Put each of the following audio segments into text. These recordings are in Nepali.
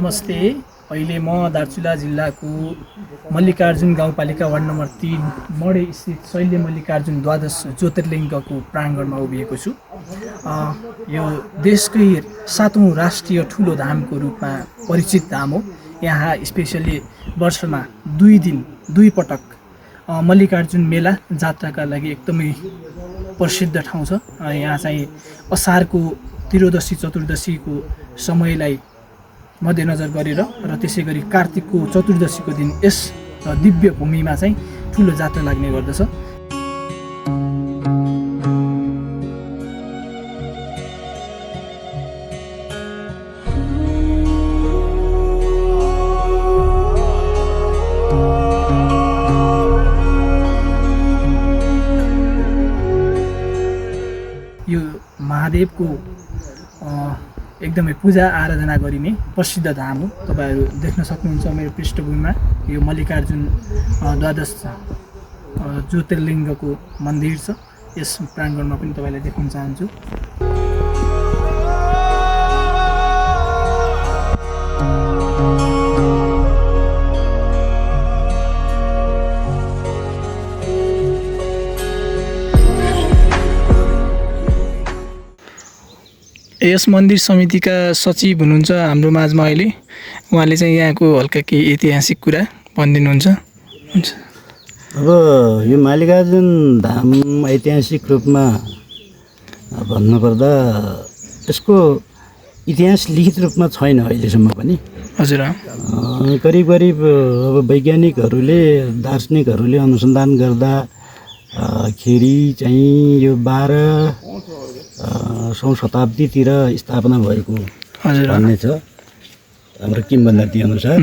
नमस्ते। अहिले म दार्चुला जिल्लाको मल्लिकार्जुन गाउँपालिका वार्ड नम्बर 3 मडे स्थित शैल्य मल्लिकार्जुन द्वादश ज्योतिर्लिङ्गको प्राङ्गणमा उभिएको छु। यो देशकै 7औं राष्ट्रिय ठुलो धामको रूपमा परिचित धाम हो। यहाँ स्पेसली वर्षमा 2 दिन 2 पटक मल्लिकार्जुन मेला जात्राका लागि एकदमै प्रसिद्ध ठाउँ छ। यहाँ चाहिँ असारको त्रियोदशी चतुर्दशीको समयलाई मध्यनजर गरेर र त्यसै गरी कार्तिकको चतुर्दशीको दिन यस दिव्य भूमिमा चाहिँ ठुलो जात्रा लाग्ने गर्दछ। यो महादेवको एकदमै पूजा आराधना गरिने प्रसिद्ध धाम हो। तपाईहरु देख्न सक्नुहुन्छ मेरो पृष्ठभूमिमा यो मल्लिकार्जुन द्वादश ज्योतिर्लिङ्गको मन्दिर छ। यस प्राङ्गणमा पनि तपाईलाई देखाउन चाहन्छु। यस मन्दिर समितिका सचिव हुनुहुन्छ हाम्रो माझमा अहिले। उहाँले चाहिँ यहाँको हल्का केही ऐतिहासिक कुरा भनिदिनुहुन्छ। अब यो मल्लिकार्जुन धाम ऐतिहासिक रूपमा भन्नुपर्दा यसको इतिहास लिखित रूपमा छैन अहिलेसम्म पनि। हजुर। करिब अब वैज्ञानिकहरूले दार्शनिकहरूले अनुसन्धान गर्दा खेरि चाहिँ यो 12औं शताब्दीतिर स्थापना भएको भन्ने छ हाम्रो किम्वदन्ती अनुसार।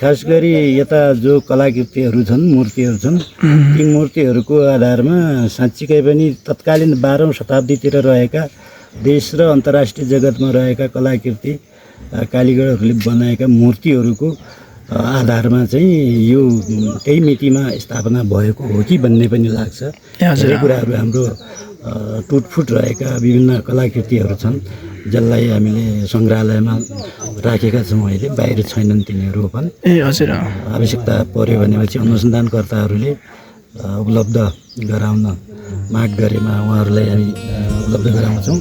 खास गरी यता जो कलाकृतिहरू छन्, मूर्तिहरू छन्, ती मूर्तिहरूको आधारमा साँच्चीकै पनि तत्कालीन 12औं शताब्दीतिर रहेका देश र अन्तर्राष्ट्रिय जगतमा रहेका कलाकृति कालीगढहरूले बनाएका मूर्तिहरूको आधारमा चाहिँ यो त्यही मितिमा स्थापना भएको हो कि भन्ने पनि लाग्छ। धेरै कुराहरू हाम्रो टुटफुट रहेका विभिन्न कलाकृतिहरू छन् जसलाई हामीले सङ्ग्रहालयमा राखेका छौँ। अहिले बाहिर छैनन् तिनीहरू पनि। हजुर। आवश्यकता पर्यो भनेपछि अनुसन्धानकर्ताहरूले उपलब्ध गराउन माग गरेमा उहाँहरूलाई हामी उपलब्ध गराउँछौँ।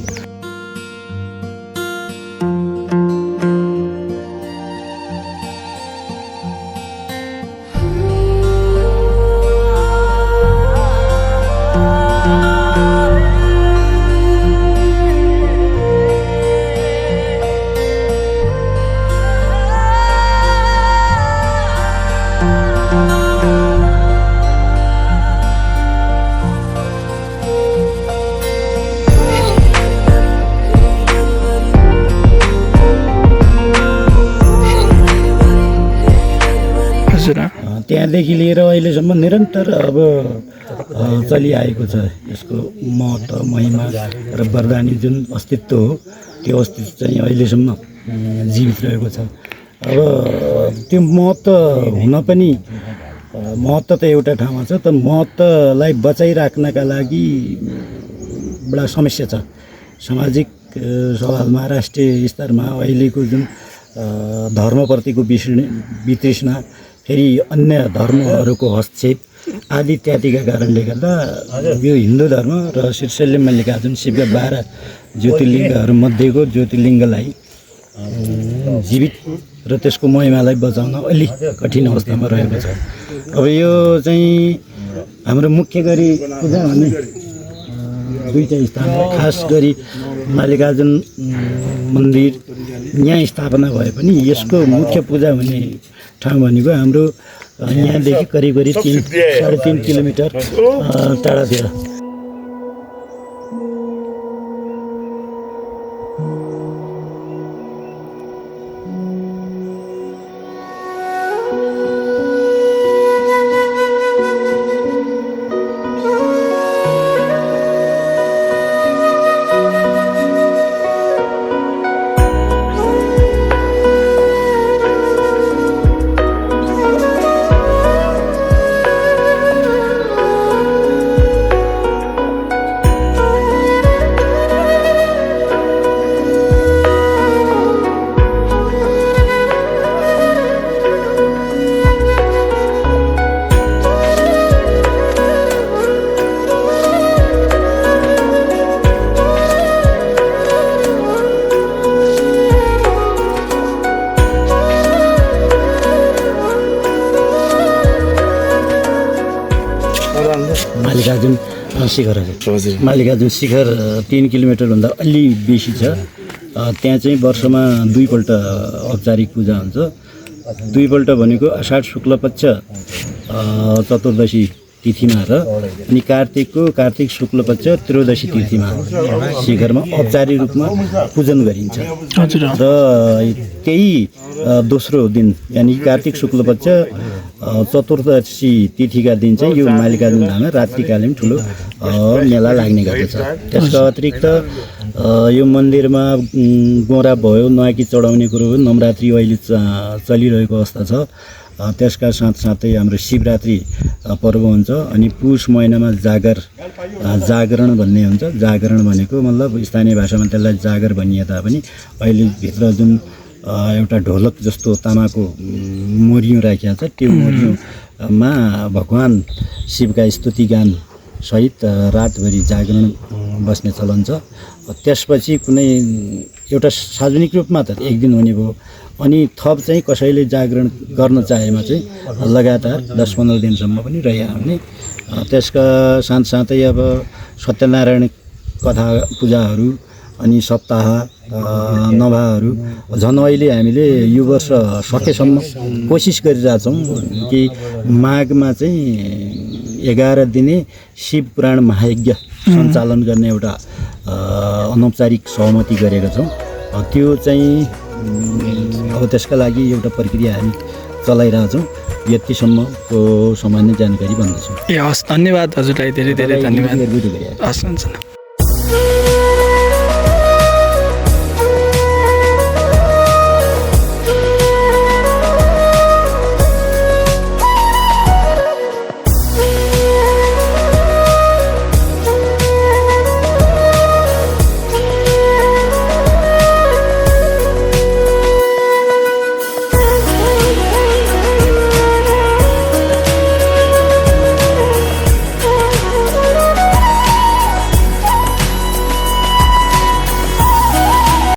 त्यहाँदेखि लिएर अहिलेसम्म निरन्तर अब चलिआएको छ यसको महत्त्व, महिमा र वरदानी जुन अस्तित्व हो त्यो अस्तित्व चाहिँ अहिलेसम्म जीवित रहेको छ। अब त्यो महत्त्व हुन पनि महत्त्व त एउटा ठाउँमा छ, त महत्त्वलाई बचाइराख्नका लागि बडा समस्या छ। सामाजिक सवालमा राष्ट्रिय स्तरमा अहिलेको जुन धर्मप्रतिको वितृष्णा, फेरि अन्य धर्महरूको हस्तक्षेप आदि इत्यादिका कारणले गर्दा यो हिन्दू धर्म र श्री शैल्य मल्लिकार्जुन शिवका 12 ज्योतिर्लिङ्गहरूमध्येको ज्योतिर्लिङ्गलाई जीवित र त्यसको महिमालाई बचाउन अलि कठिन अवस्थामा रहेको छ। अब यो चाहिँ हाम्रो मुख्य गरी पूजा हुने दुईटा स्थान हो। खास गरी मल्लिकार्जुन मन्दिर यहाँ स्थापना भए पनि यसको मुख्य पूजा हुने ठाउँ भनेको हाम्रो यहाँदेखि करिब 3.5 किलोमिटर टाढातिर। मल्लिकार्जुन शिखरहरू मल्लिकार्जुन शिखर 3 किलोमिटरभन्दा अलि बेसी छ। त्यहाँ चाहिँ वर्षमा 2 पल्ट औपचारिक पूजा हुन्छ। 2 पल्ट भनेको आषाढ शुक्ल पक्ष चतुर्दशी तिथिमा र अनि कार्तिक शुक्ल पक्ष त्रयोदशी तिथिमा शिखरमा औपचारिक रूपमा पूजन गरिन्छ। र त्यही दोस्रो दिन यानि कार्तिक शुक्ल पक्ष चतुर्दशी तिथिका दिन चाहिँ यो मल्लिकार्जुन धाममा रात्रिकालीन ठुलो मेला लाग्ने गर्दछ। त्यसका अतिरिक्त यो मन्दिरमा गोरा भयो नुहाकी चढाउने कुरो नवरात्रि अहिले चलिरहेको अवस्था छ। त्यसका साथसाथै हाम्रो शिवरात्रि पर्व हुन्छ। अनि पुष महिनामा जागरण भन्ने हुन्छ। जागरण भनेको मतलब स्थानीय भाषामा त्यसलाई जागर भनिए तापनि अहिले भित्र जुन एउटा ढोलक जस्तो तामाको मोरियो राखिएको छ त्यो मोरियोमा भगवान शिवका स्तुति गान सहित रातभरि जागरण बस्ने चलन छ। त्यसपछि कुनै एउटा सार्वजनिक रूपमा त एक दिन हुने भयो। अनि थप चाहिँ कसैले जागरण गर्न चाहेमा चाहिँ लगातार 10-15 दिनसम्म पनि रहिहाल्ने। त्यसका साथसाथै अब सत्यनारायण कथा पूजाहरू अनि सप्ताह नभाहरू झन् अहिले हामीले यो वर्ष सकेसम्म कोसिस गरिरहेछौँ कि माघमा चाहिँ 11 दिने शिव पुराण महायज्ञ सञ्चालन गर्ने एउटा अनौपचारिक सहमति गरेका छौँ। त्यो चाहिँ अब त्यसका लागि एउटा प्रक्रिया हामी चलाइरहेछौँ। यतिसम्मको सामान्य जानकारी भन्दछु। ए हस्, धन्यवाद हजुरलाई, धेरै धेरै धन्यवाद। हस् हुन्छ।